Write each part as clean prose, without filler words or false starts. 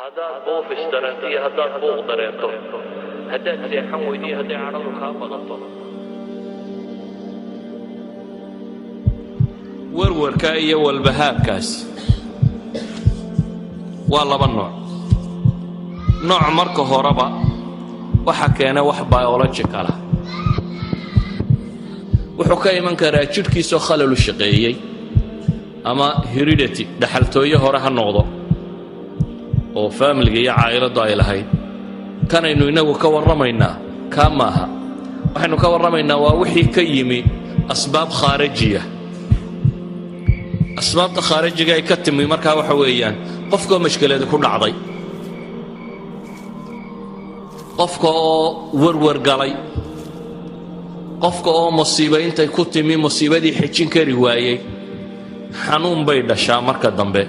Haddaad buufis dareento iyo haddaad buuq dareento, haddaad seexan weydiyo, hadday cadhadu kaa badato, Warwarka iyo walbahaarkaasi waa laba nooc. Nooc marka horeba waxa keena wax biological ah, wuxuu ka iman karaa jidhkiisoo khalalu shaqeeyey ama heredity, dhaxaltooye hore ha noqdo oo faamiliga iyo caa'iladdu ay lahayd. Kanaynu innagu ka warramaynaa kaa maaha. Waxaynu ka warramaynaa waa wixii ka yimi asbaab khaarajiya. Asbaabta khaarajiga ay ka timi markaa waxa weeyaan qofkaoo mashkeladi ku dhacday, qofka oo warwar galay, qofka oo musiibo intay ku timi musiibadii xejin kari waayey. Xanuun bay dhashaa marka dambe.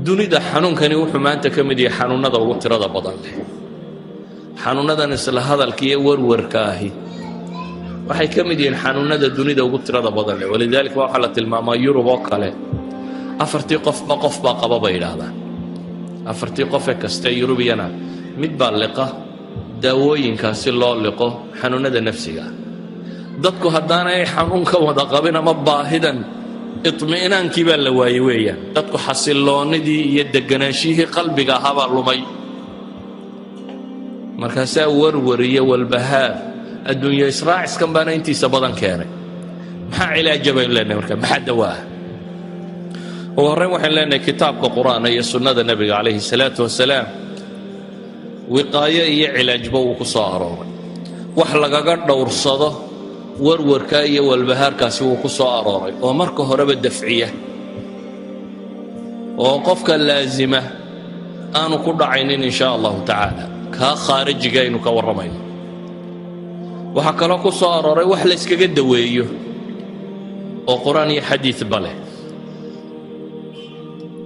Dunida xanuunkani wuxuu maanta ka mid yahay xanuunnada ugu tirada badan leh. Xanuunnadan isla hadalka iyo warwarka ahi waxay ka mid yihiin xanuunnada dunida ugu tirada badan leh. Walidaalika waxaa la tilmaamaa Yurub oo kale afartii qofba qof baa qaba bay yidhaahdaan. Afartii qofee kaste Yurubiyana mid baa liqa daawooyinkaasi loo liqo xanuunnada nafsiga. Dadku haddaanay xanuunka wada qabin ama baahidan itmi'naankii baa la waayey weeyaan. Dadku xasilloonnidii iyo degganaanshihii qalbiga ahaabaa lumay. Markaasaa warwar iyo walbahaar adduunya israaciskan baana intiisa badan keenay. Maxaa cilaaja baynu leenahay marka? Maxaa dawaa? Ugu horrayn waxaynu leenahay kitaabka Qur'aana iyo sunnada Nebiga calayhi salaatu wasalaam wiqaayo iyo cilaajba wuu ku soo arooray. Wax lagaga dhowrsado warwarka iyo walbahaarkaasi wuu ku soo arooray, oo marka horeba dafciya oo qofka laasima aanu ku dhacaynin, in shaa Allahu tacaala. Kaa khaarijiga aynu ka warramayno waxaa kaloo ku soo arooray wax la yskaga daweeyo oo Qur-aan iyo xadiidba leh.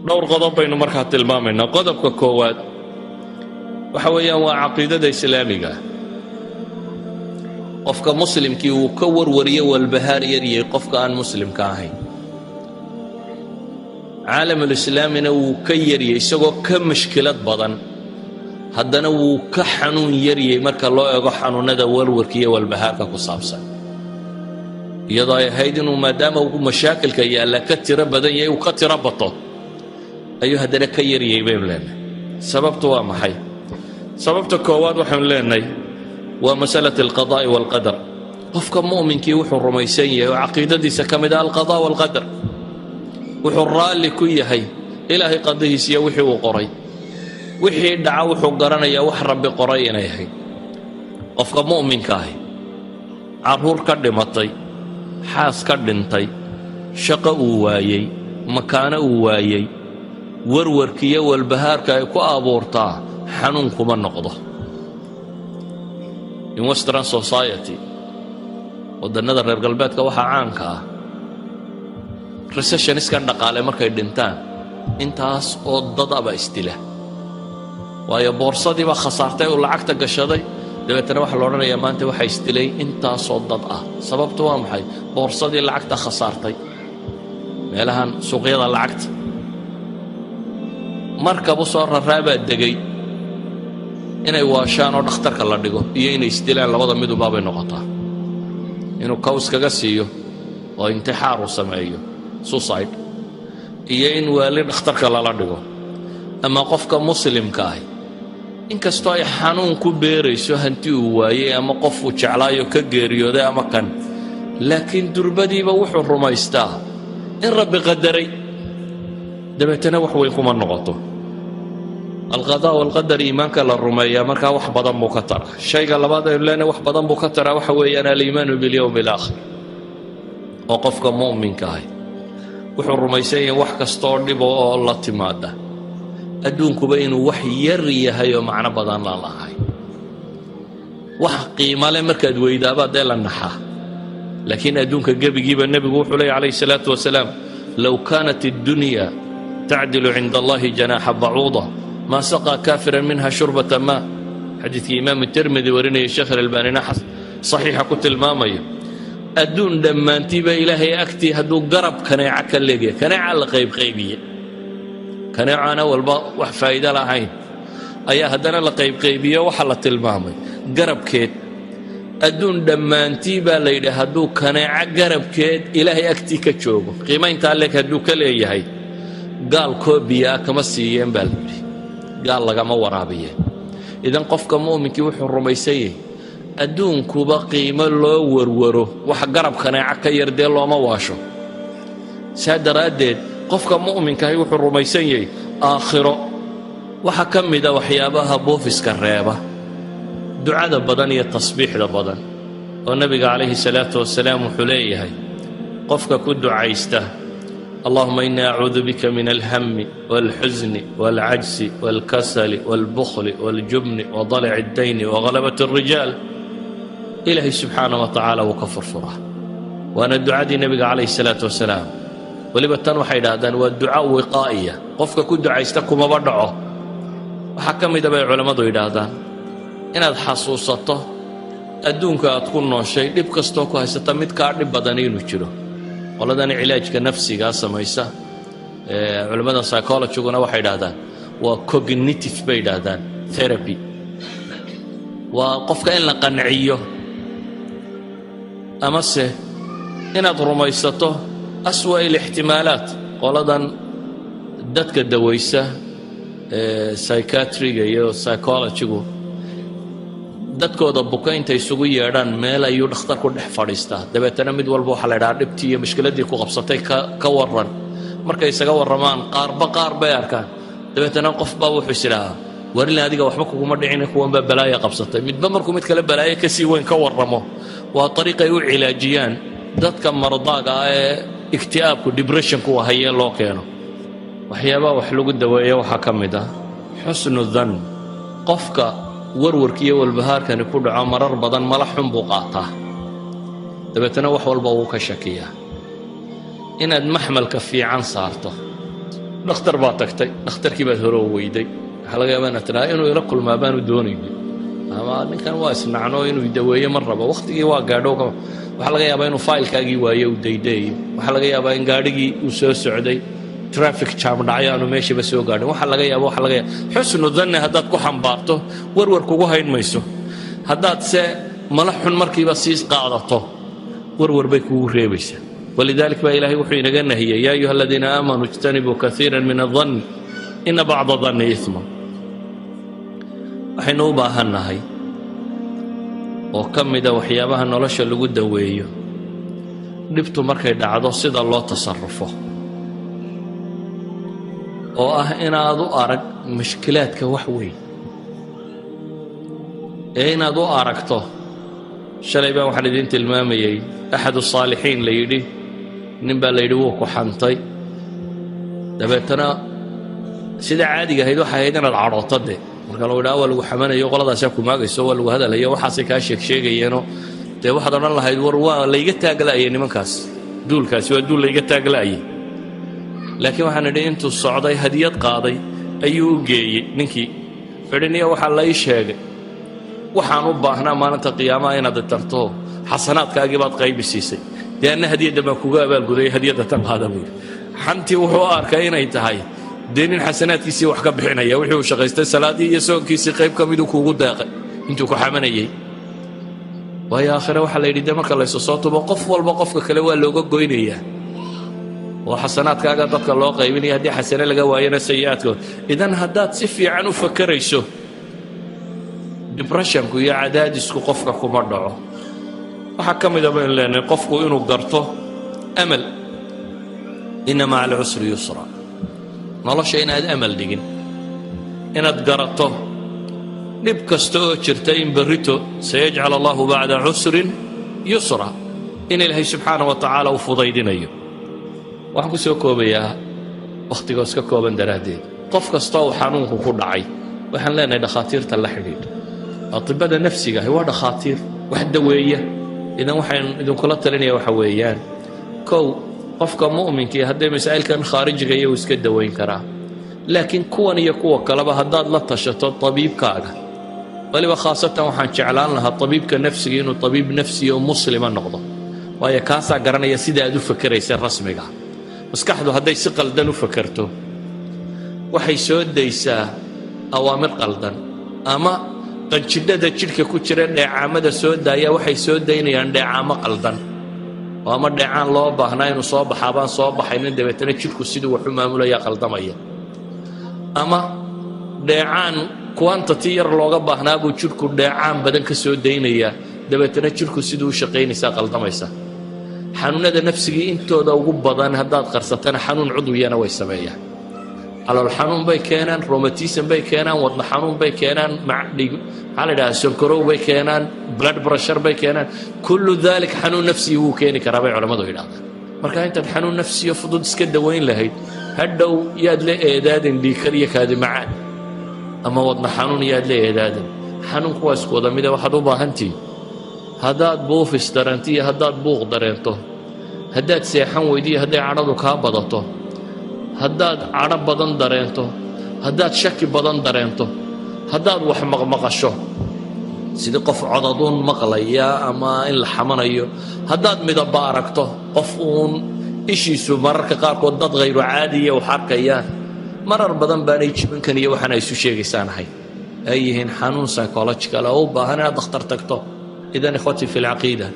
Dhowr qodob baynu markaa tilmaamaynaa. Qodobka koowaad waxa weeyaan waa caqiidada islaamiga. Qofka muslimkii wuu ka warwariyo walbahaar yaryay qofka aan muslimka ahayn. Caalamulislaamina wuu ka yaryay, isagoo ka mashkilad badan haddana wuu ka xanuun yaryay marka loo eego xanuunnada warwarka iyo walbahaarka ku saabsan. Iyadoo ay ahayd inuu, maadaama uu mashaakilka yaalla ka tiro badan yahay, uu ka tiro bato, ayuu haddana ka yaryay baynu leenahay. Sababtu waa maxay? Sababta koowaad waxaynu leenahay waa masalat alqadaa'i waalqadar. Qofka mu'minkii wuxuu rumaysan yahay oo caqiidadiisa ka mid ah alqadaa waalqadar. Wuxuu raalli ku yahay Ilaahay qadihiis iyo wixii uu qoray. Wixii dhaca wuxuu garanayaa wax Rabbi qoray inay ahayd. Qofka mu'minka ahi carruur ka dhimatay, xaas ka dhintay, shaqo uu waayey, makaano uu waayey, warwarkiiyo walbahaarka ay ku abuurtaa xanuun kuma noqdo. In Western society, waddannada reer galbeedka, waxaa caanka ah recessioniskan dhaqaale markay dhintaan intaas oo dad aba isdila, waayo boorsadii baa khasaartay uu lacagta gashaday. Dabeetana waxaa la odhanayaa maanta waxaa isdilay intaasoo dad ah. Sababtu waa maxay? Boorsadii lacagta khasaartay meelahan suuqyada lacagta markabu soo raraabaa degay. Inay waashaan oo dhakhtarka la dhigo iyo inay isdilaan, labada midubaabay noqotaa, inuu kaws kaga siiyo oo intixaar uu sameeyo, suicide, iyo in waali dhakhtarka lala dhigo. Ama qofka muslimka ahi, inkastoo ay xanuun ku beerayso hanti uu waayey ama qofuu jeclaayo ka geeriyooday ama kan, laakiin durbadiiba wuxuu rumaystaa in Rabbi qadaray. Dabeetana wax weyn kuma noqoto. Alqadaa walqadar, iimaanka la rumeeyaa markaa wax badan buu ka taraa. Shayga labaad aynu leenahay wax badan buu ka taraa waxa weeyaan aliimaanu bilyowmi alaakhir, oo qofka mu'minka ahi wuxuu rumaysan yahay wax kastaoo dhibo oo la timaada adduunkuba inuu wax yar yahay oo macno badan aan lahayn. Wax qiimo leh markaad weydaabaa dee la naxaa, laakiin adduunka gebigiiba nebigu wuxuu leeyay calayhi salaatu wasalaam: "Low kaanat addunya tacdilu cinda Allahi janaaxa bacuuda maa saqaa kaafiran minha shurbata maa." Xadiidkii Imaamu Tirmidi warinaya, Sheekh Alalbaanina saxiixa ku tilmaamayo. Adduun dhammaantiiba Ilaahay agtii hadduu garab kaneeca ka leegaya, kaneeca la qaybqaybiye. Kaneecaana walba wax faa'iido lahayn ayaa haddana la qaybqaybiyo. Waxa la tilmaamay garabkeed adduun dhammaantii baa la yidhi hadduu kaneeco garabkeed Ilaahay agtii ka joogo, qiimayntaa leeg hadduu ka leeyahay, gaal koobiyaa kama siiyeen baa la yidhi, gaal lagama waraabiyeen. Idan qofka mu'minkii wuxuu rumaysan yahay adduunkuba qiimo loo warwaro wax garab kaneeco ka yar dee looma waasho. Saa daraaddeed qofka mu'minkahi wuxuu rumaysan yahay aakhiro. Waxaa ka mida waxyaabaha buufiska reeba ducada badan iyo tasbiixda badan, oo nebiga calayhi salaatu wasalaam wuxuu leeyahay qofka ku ducaysta: "اللهم إني أعوذ بك من الهم والحزن والعجز والكسل والبخل والجبن وضلع الدين وغلبة الرجال", Ilaahay subxaana wa tacaala wuu ka furfuraa. Waana ducadii nebiga calayhi salaatu wasalaam. Weliba tan waxay idhaahdaan waa duca wiqaa'iya, qofka ku ducaysta kumaba dhaco. Waxaa ka mida bay culammadu yidhaahdaan inaad xasuusato adduunka aad ku nooshay dhib kastoo ku haysata mid kaa dhib badan inuu jiro. Qoladani cilaajka nafsigaa samaysa, culammada psychologyguna waxay idhahdaan waa cognitive bay idhaahdaan therapy, waa qofka in la qanciyo amase inaad rumaysato أسوأ الاحتمالات. Qoladan dadka dawaysa psychiatryga iyo psychologygu dadkooda buka intay isugu yeedhaan meel ayuu dhakhtarku dhex fadhiistaa. Dabeetana mid walba waxaa la idhaha dhibtii iyo mushkiladdii ku qabsatay ka warran. Markay isaga warramaan, qaarba qaar bay arkaan. Dabeetana qof baa wuxuu is idhahaa: "Warilin, adiga waxba kuguma dhicin, kuwan baa balaaya qabsatay." Midba markuu mid kale balaayo kasii weyn ka warramo, waa ariiqay u cilaajiyaan dadka mardaaga ah ee ikti'aabku, depressionku hayee loo keeno. Waxyaabaha wax lagu daweeya waxaa ka mid ah حسن الظن. Qofka warwarka iyo walbahaarkani ku dhaco marar badan mala xun buu qaataa, dabeetana wax walba wuu ka shakiyaa. Inaad maxmalka fiican saarto. Dhakhtar baad tagtay, dhakhtarkii baad hore u weyday. Waxaa laga yaabaa inaad tidhaha inuu ila kulmaa baanu doonaynin, ama ninkan waa isnacno, inuu daweeyo ma rabo, wakhtigii waa gaadho. Waxaa laga yaabaa inuu faylkaagii waayo uu daydayayo. Waxaa laga yaabaa in gaadhigii uu soo socday traffic jam dhacay, aanu meeshaba soo gaadhin. Waxaa laga yaaba, waxa laga yaaba. حسن الظن haddaad ku xambaarto, warwar kugu hayn mayso. Haddaad se mala xun markiiba sii qaadato, warwar bay kugu reebaysaa. ولذلك baa Ilaahay wuxuu inaga nahiyey: "يا أيها الذين آمنوا اجتنبوا كثيرا من الظن إن بعض الظن إثم". Waxaynu u baahannahay oo ka mida waxyaabaha nolosha lagu daweeyo dhibtu markay dhacdo sida loo tasarufo, oo ah inaad u arag mushkilaadka wax weyn ee inaad u aragto. Shalay baan waxaan idiin tilmaamayey أحد الصالحين la yidhi, nin baa la yidhi wuu ku xantay. Dabeetana sida caadiga ahayd waxay ahayd inaad cadhooto dee. Marka lagu yidhaha waa lagu xamanayo, qoladaasaa kumaagayso, waa lagu hadalayo, waxaasay kaa sheeg sheegayeenoo, dee waxaad odhan lahayd: "War, waa layga taagla'ayay nimankaas, duulkaasi waa duul layga taagla'ayay." Laakiin waxaan idhi intuu socday hadiyad qaaday ayuu u geeyey ninkii. Wuxuu niya waxaa la ii sheegay waxaan u baahnaa maalinta qiyaamaha inaad tarto, xasanaadkaagii baad qaybi siisay, dee anna hadiyadda baan kuga abaalgudayay, hadiyadda tan qaada buuri. Xantii wuxuu u arkay inay tahay dee nin xasanaadkiisii wax ka bixinaya, wixii uu shaqaystay, salaadii iyo soonkiisii qayb ka miduu kuugu deeqay intuu ku xamanayay. Waayo aakhire waxaa la yidhi dee marka laysu soo tubo, qof walba qofka kale waa looga goynayaa oo xasanaadkaaga dadka loo qaybinaya, haddii xasane laga waayona sayi'aadkood. Idan haddaad si fiican u fakarayso, depressionku iyo cadaadisku qofka kuma dhaco. Waxaa ka mida baynu leenahay qofku inuu garto amal, إن مع العسر يسرا. Nolosha inaad amal dhigin, inaad garato dhib kasta oo jirta in berrito سيجعل الله بعد عسر يسرا, in Ilaahay subxaana wa tacaala uu fudaydinayo. Waxaan ku soo koobayaa wakhtigoo iska kooban daraaddeed, qof kasta uu xanuunku ku dhacay waxaan leenahay dhakhaatiirta la xidhiidh. Atibada nafsiga ahi waa dhakhaatiir wax daweeya. Idan waxaan idinkula talinaya waxa weeyaan: kow, qofka mu'minkii hadday masaa'ilkan khaarijiga iyagu iska dawayn karaa, laakiin kuwan iyo kuwa kaleba haddaad la tashato tabiibkaaga, weliba khaasatan waxaan jeclaan lahaa tabiibka nafsiga inuu tabiib nafsiya oo muslima noqdo, waayo kaasaa garanaya sida aad u fakeraysa rasmiga. Maskaxdu hadday si qaldan u fakerto, Waxay soo daysaa awaamir qaldan, ama qanjidhada jidhka ku jira dheecaamada soo daaya waxay soo daynayaan dheecaamo qaldan, oo ama dheecaan loo baahnaa inuu soo baxaa baan soo baxaynin, dabeetana jidhku siduu waxu maamulaya qaldamaya, ama dheecaan quantity yar looga baahnaa buu jidhku dheecaan badan ka soo daynayaa, dabeetana jidhku siduu u shaqaynaysaa qaldamaysa. Xanuunada nafsigii intooda ugu badan haddaad qarsatana xanuun cudwiyana way sameeyaan. Calool xanuun bay keenaan, rheumatism bay keenaan, wadna xanuun bay keenaan, maxaa la idhaha, sonkorow bay keenaan, blood pressure bay keenaan. كل ذلك xanuun nafsiyi wuu keeni karaa, bay culammadu yidhahdaan. Marka intaad xanuun nafsiyo fudud iska dawayn lahayd, hadhow yaad la eedaadin dhiigkar iyo kaadi macaan ama wadna xanuun yaad la eedaadin. Xanuunku waa isku wada mide. Waxaad u baahantihin, haddaad buufis dareento iyo haddaad buuq dareento, haddaad seexan weydiyo hadday cadhadu kaa badato, haddaad cadho badan dareento, haddaad shaki badan dareento, haddaad wax maqmaqasho sidii qof codaduun maqlaya ama in la xamanayo, haddaad midabba aragto, qof uun ishiisu mararka qaarkood dad khayru caadiya wax arkayaan, marar badan baanay jibankan iyo waxaan ay isu sheegaysaan ahayn, ay yihiin xanuun psychological oo u baahan inaad dakhtar tagto. إذن إخوتي في العقيدة,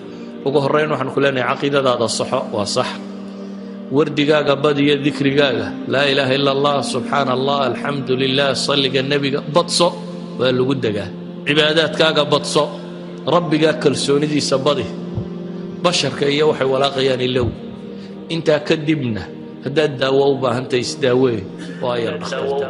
ugu horrayn waxaan ku leenahay caqiidadaada saxo. Waa sax. Wardigaaga badiyo, dikrigaaga, laa ilaaha ila Allah, subxaana Allah, alxamdu lilah, salliga nebiga badso, waa lagu degaa. Cibaadaadkaaga badso, rabbigaa kalsoonidiisa badi, basharka iyo waxay walaaqayaan ilow. Intaa kadibna haddaad daawo u baahantahay, isdaawee waa yar dhakhtarta.